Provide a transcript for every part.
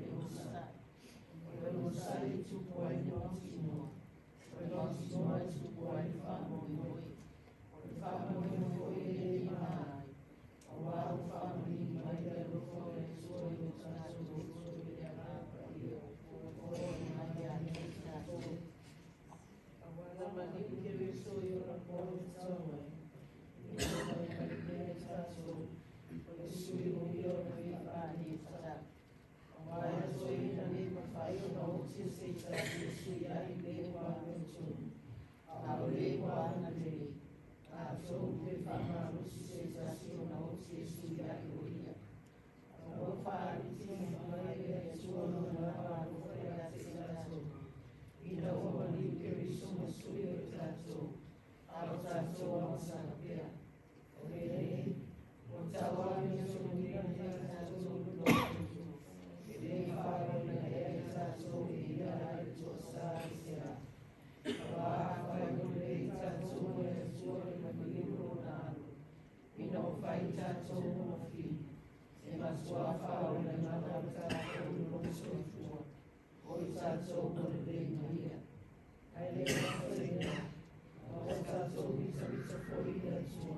le onosai. O le onosai e tupu ai le mautinoa. O le mautinoa e tupu ai le faamoemoe. O le faamoemoe foi e le paga ai, auā ua faamanino mai le alofa o le Atua i o tatou uso i le Agaga Paia ua fofola mai ia te i tatou. Auā na maliu Keriso i ona pono e tatau ai, ina ia mafai mai pea i tatou, o le sui o ia o le fia faaletau. Auā e atoeina le mafai ona oti e se tasi e sui ai le ua amiotonu, a o le ua agalelei, tatou pe faamalosi se tasi ona oti e sui ai o ia. A ua faaali mai e le Atua lona lava alofa ia te i tatou, ina ua maliu Keriso ma sui o i tatou, a o tatou agasala pea. O lenei, ua tauamiotonuina nei tatou i lona toto, e le faaloina ea i tatou e ia ai le toasā i se ao. Auā afai ua lelei tatou ma le Atua i le maliu o lona alo, ina ua fai tatou ona fili, e matuā faaolaina lava tatou i lona soifua, o i tatou ua lelei ma ia. Ae le gata i lea, a ua tatou mitamita foi i le Atua,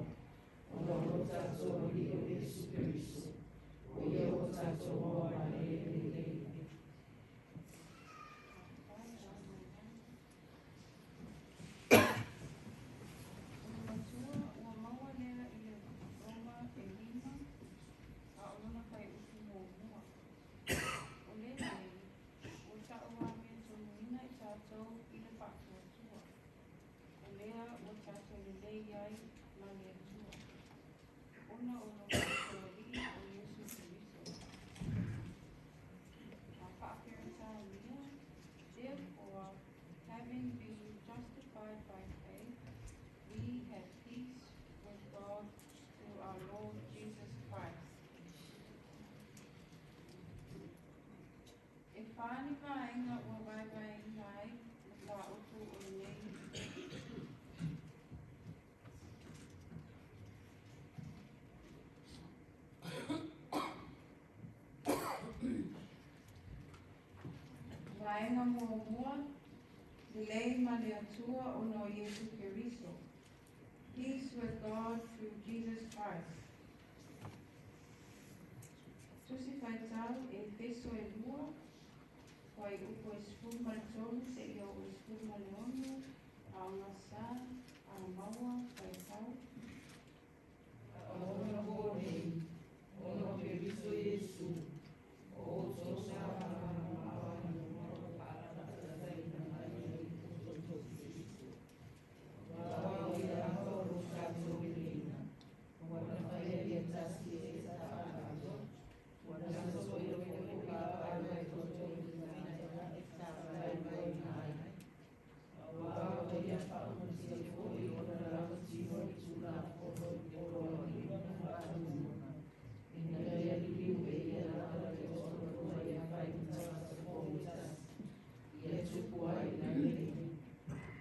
ona o lo tatou Alii o Iesu Keriso, o ia ua tatou maua mai ai le lelei. O le matua ua maua lea i le Roma e 5, a o lona fuaiupu 1. O lenei, ua tauamiotonuina i tatou i le faatuatua. O lea ua tatou lelei ai ma le Atua, ona o lo tatou Alii o Iesu Keriso. A faa-Peretania, therefore, having been justified by faith, we have peace with God through our Lord Jesus Christ. E whā ni vaega ua vaevaeina ai mataupu o lenei Vaega muamua, lelei ma le Atua ona o Iesu Keriso. Peace with God through Jesus Christ. Tusi Faitau, Efeso e 2, fuaiupu e 13 seia oo i le 16, aogasa, a maua, faitau. A o ona nei, ona o Keriso Iesu, o outou sa faamalamalamao ai ma ua faalatataina mai ai i le toto o Keriso. Auā o ia lava o lo tatou leleiga, ua na faia ia tasi e tafaaatoa, ua na soia foi le papae mai toto i le tagata e faavaevaeina ai. Auā ua ia faaumatia foi ona lava tino i le Tulafono i poloaiga na faataunuuga, ina ia liliu e ia lava le toalua ia fai ma tagata fou e tasi, ia tupu ai le leleiga.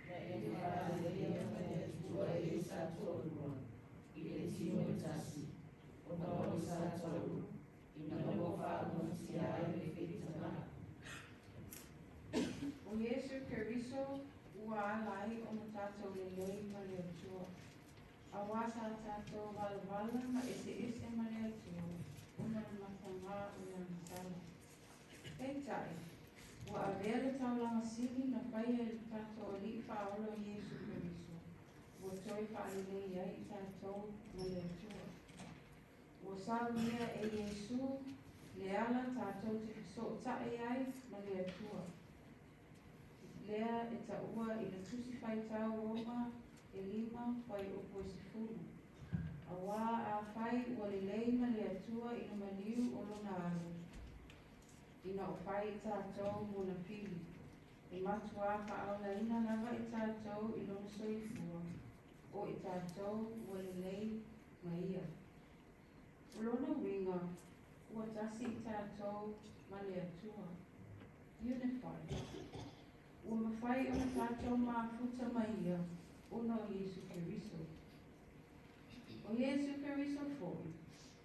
Ma ia faaleleia ma le Atua e sa toalua i le tino e tasi, ona o le sa taulu, ina ua faaumatia ai le feitaga. O Iesu Keriso ua ala ai ona tatou lelei ma le Atua. Auā sa tatou valavala ma eseese ma le Atua ona o le matagā o le agasala. Peitai, ua avea le taulaga sili na faia e le tatou Alii Faaola o Iesu Keriso, ua toe faalelei ai i tatou ma le Atua. Ua saunia e Iesu le ala tatou te fesootai ai ma le Atua. Lea e taua i le Tusi Faitau Roma e 5, fuaiupu e 10. Auā afai ua lelei ma le Atua i le maliu o lona alo, ina o fai i tatou mona fili, e matuā faaolaina lava i tatou i lona soifua, o i tatou ua lelei ma ia. O lona uiga, ua tasi i tatou ma le Atua. Unified. Ua mafai ona tatou mafuta ma ia ona o Iesu Keriso. O Iesu Keriso foi,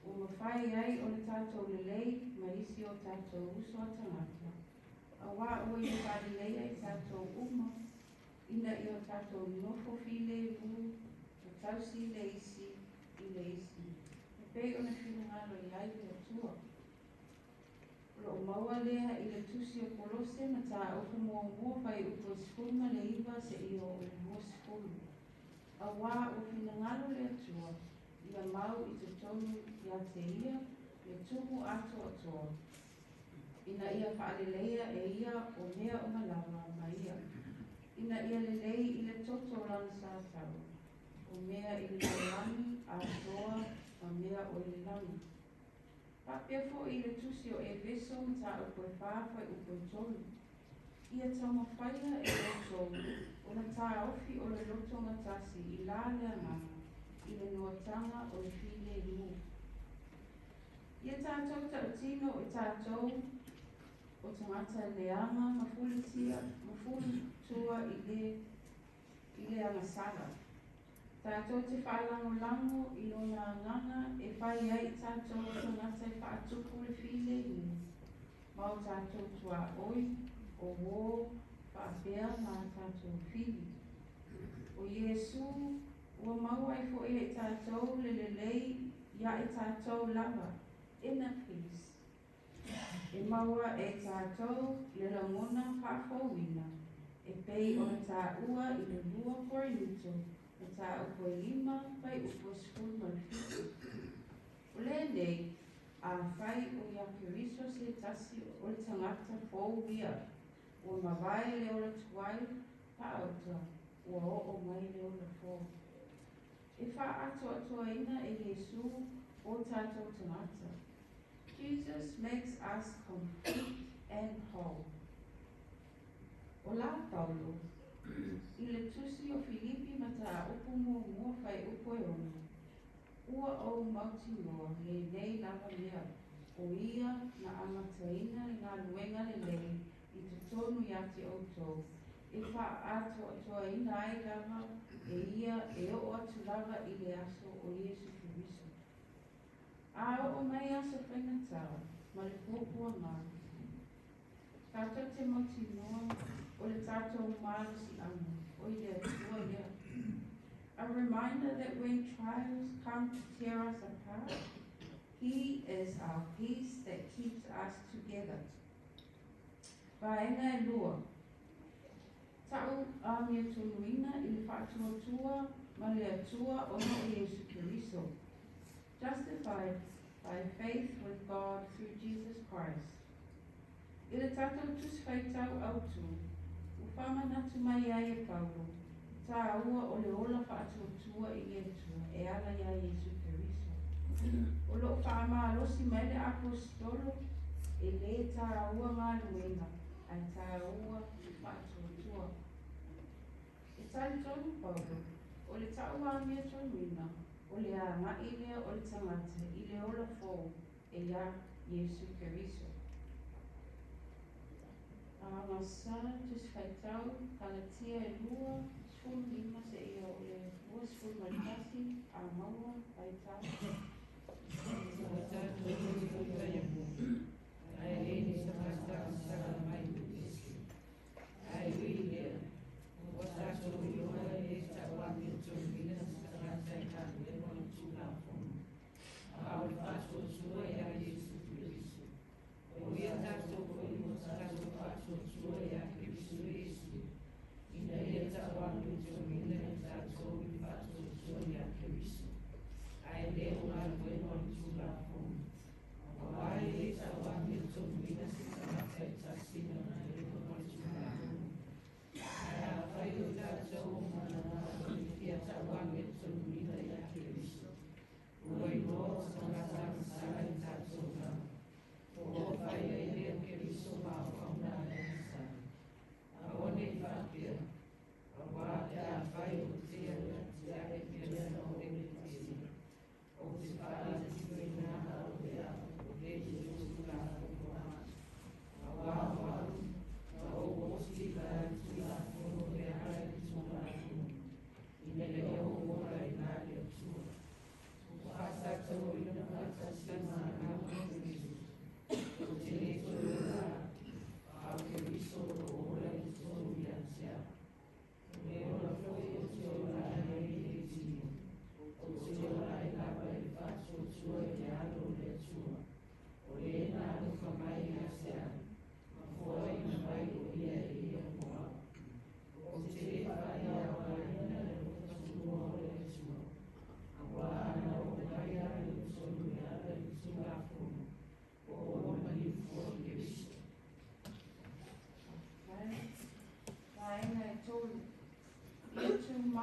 Ua mafai ai ona tatou lelei ma isi o tatou uso a tagata, auā ua ia faaleleia i tatou uma ina ia o tatou nonofo filemu ma tausi le isi i le isi, e pei ona finagalo i ai le Atua. O loo maua lea i le Tusi o Kolose Mataupu muamua fuaiupu e 19 seia oo i le 20. Auā ua finagalo le Atua ia mau i totonu ia te ia le tumu atoatoa, ina ia faaleleia e ia o mea uma lava ma ia, ina ia lelei i le toto o lana sa taua, o mea i le lalolagi atoa ma mea o i le lagi. Faapea foi i le Tusi o Efeso Mataupu e 4 fuaiupu e 3. Ia taumafaia e outou ona taofi o le lotogatasi i la le agaga i le noataga o le filemu. Ia tatou tautino o i tatou o tagata leaga ma fulitia ma fulitua i le agasala. Tatou te faalagolago i lona agaga e fai ai i tatou o tagata e faatupu le filemu, ma o tatou tuaoi, o uō faapea ma a tatou fili. O Iesu ua maua ai foi e i tatou le lelei ia i tatou lava, inner peace. E maua e i tatou le lagona faafouina, e pei ona taua i le 2 Korinito Mataupu e 5 fuaiupu e 17. O lenei, afai o ia Keriso se tasi o le tagata fou ia, ua mavae le ola tuai, paauta, ua oo mai le ola fou. E faaatoatoaina e Iesu o tatou tagata. Jesus makes us complete and whole. O la Paulo, i le Tusi o Filipi Mataupu muamua fuaiupu e 6, ua ou mautinoa lenei lava mea, o ia na amataina le galuega lelei i totonu ia te outou, e faaatoatoaina ai lava e ia e oo atu lava i le aso o Iesu Keriso. A oo mai aso faigata ma le puapuaga, tatou te mautinoa o le tatou malosiaga o i le Atua lea. A reminder that when trials come to tear us apart, He is our peace that keeps us together. Vaega e lua. Ta'u amiotonu i le faatuatua ma le Atua ona o Iesu Keriso. Justified by faith with God through Jesus Christ. I le tatou Tusi Faitau Autū, ua faamanatu mai ai e Paulo, taua o le ola faatuatua i le Atua e ala ia Iesu Keriso. O loo faamalosi mai le aposetolo e lē taua galuega, ae taua faatuatua. E talitonu Paulo, o le ta'u amiotonu o le aga'i lea o le tagata i le ola fou e iā Iesu Keriso. Agasā Tusi Faitau Kalatia e 2, 15 seia oo i le 21 a maua faitau. Ua tatou filemu, ae le ni tagata agasala mai le ese. Ae ui i lea, ua tatou iloa e lē tauamiotonuina se tagata i galuega o le Tulafono, a o le faatuatua iā Iesu Keriso. O ia tatou foi ua tatou faatuatua iā Keriso Iesu, ina ia tauamiotonuina i tatou i le faatuatua iā Keriso, ae le o galuega o le Tulafono. Auā e lē tauamiotonuina se tagata e tasi i galuega o le Tulafono. Ae afai o tatou o mananao e fia tauamiotonuina iā Keriso, ua iloa o tagata agasala i tatou lava. Po ua fai ai lea Keriso ma auauna a le agasala? Aua nei faapea, auā pe afai ou te atiae i mea na oo i le tino, ou te faalatinoina au e au o le i le Tulafono atu. Auā o au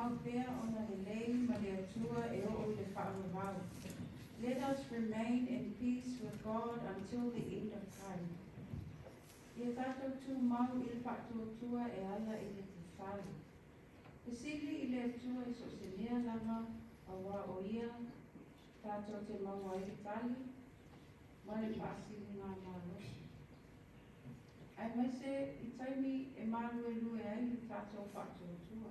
tumau pea ona lelei ma le Atua e oo i le faavavau. Let us remain in peace with God until the end of time. Ia tatou tumau i le faatuatua e ala i le tatalo. Fesili i le Atua i so o se mea lava, auā o Ia tatou te maua ai le tali ma le faasiligamalosi. Aemaise i taimi e māluelue ai le tatou faatuatua,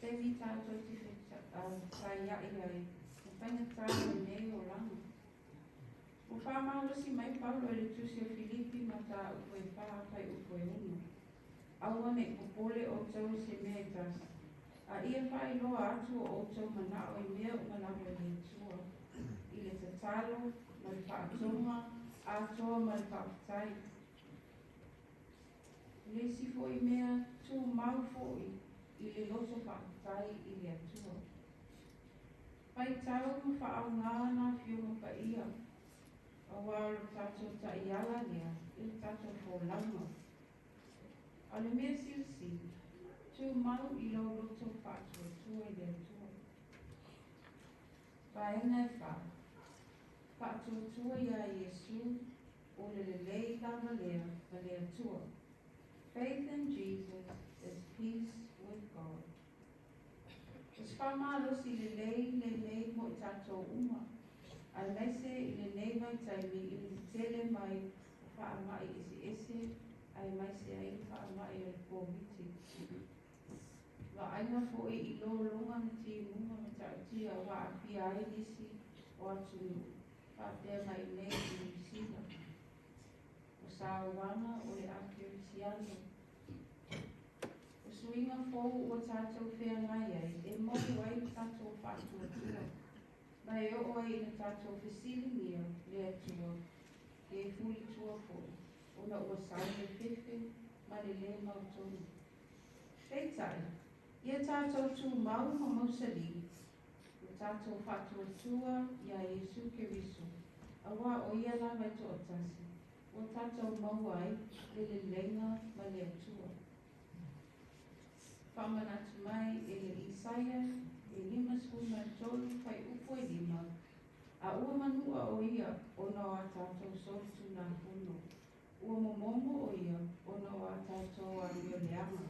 taimi tatou te fetaia'i ai ma faigata o lenei olaga. Ua faamalosi mai Paulo i le tusi o Filipi mataupu e 4 fuaiupu e 6. Aua ne i popole outou i se mea e tasi, a ia faailoa atu o outou manao i mea uma lava i le Atua, i le tatalo ma le faatoga atoa ma le faafetai. O le isi foi mea, tumau foi i le loto faafetai i le Atua. Faitau ma faaaogā na Afioga Paia, auā o le tatou taiala lea i le tatou folauga. A o le mea silisili, tumau i lou loto faatuatua i le Atua. Vaega e 4. Faatuatua iā Iesu, o le lelei lava lea ma le Atua. Faith in Jesus is peace with God. O se faamalosi lelei lenei mo i tatou uma, aemaise i lenei vaitaimi i le tetele mai o faamai eseese, aemaise ai le faamai o le Koviti. Vaaiga foi i lologa ma timuga matautia ua aafia ai nisi o atunuu, faapea ma i inei i Niu Sila. O sauaga o le a-kerisiano. O suiga fou ua tatou feagai ai e mou ai le tatou faatuatua, ma e oo ai ina tatou fesiligia le Atua pe fulitua foi, ona ua sau le fefe ma le lē mautonu. Peitai, ia tatou tumau ma mausalī lo tatou faatuatua iā Iesu Keriso, auā o Ia lava e toatasi ua tatou maua ai le leleiga ma le Atua. Faamanatu mai e le Isaia e 53 fuaiupu e 5, A ua manua o Ia ona o a tatou solitulafono, ua momomo o Ia ona o a tatou amio leaga.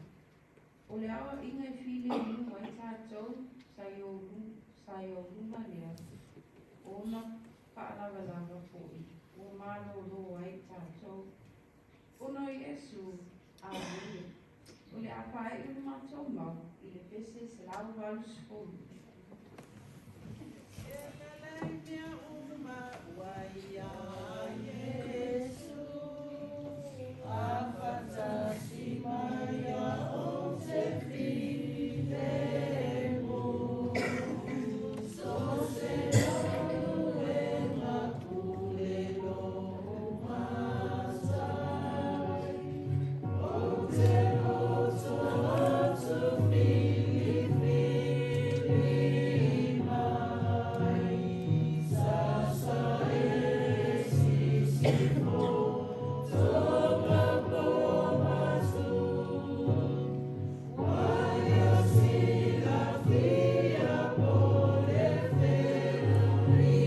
O le aoaiga e filemu ai tatou sa i ou luma lea, o ona faalavalava foi ua malōlō ai tatou. Ona o Iesu, Amene. O le a faaiu le matou mau i le pese 180. E lelei mea uma ua iā Iesu, a faatasi mai ia ou te filemu. So o se galuega pule lou matai, ou te loto atu filifili mai, sasa e sisifo toga po masu. Ua ia silafia po le feuli.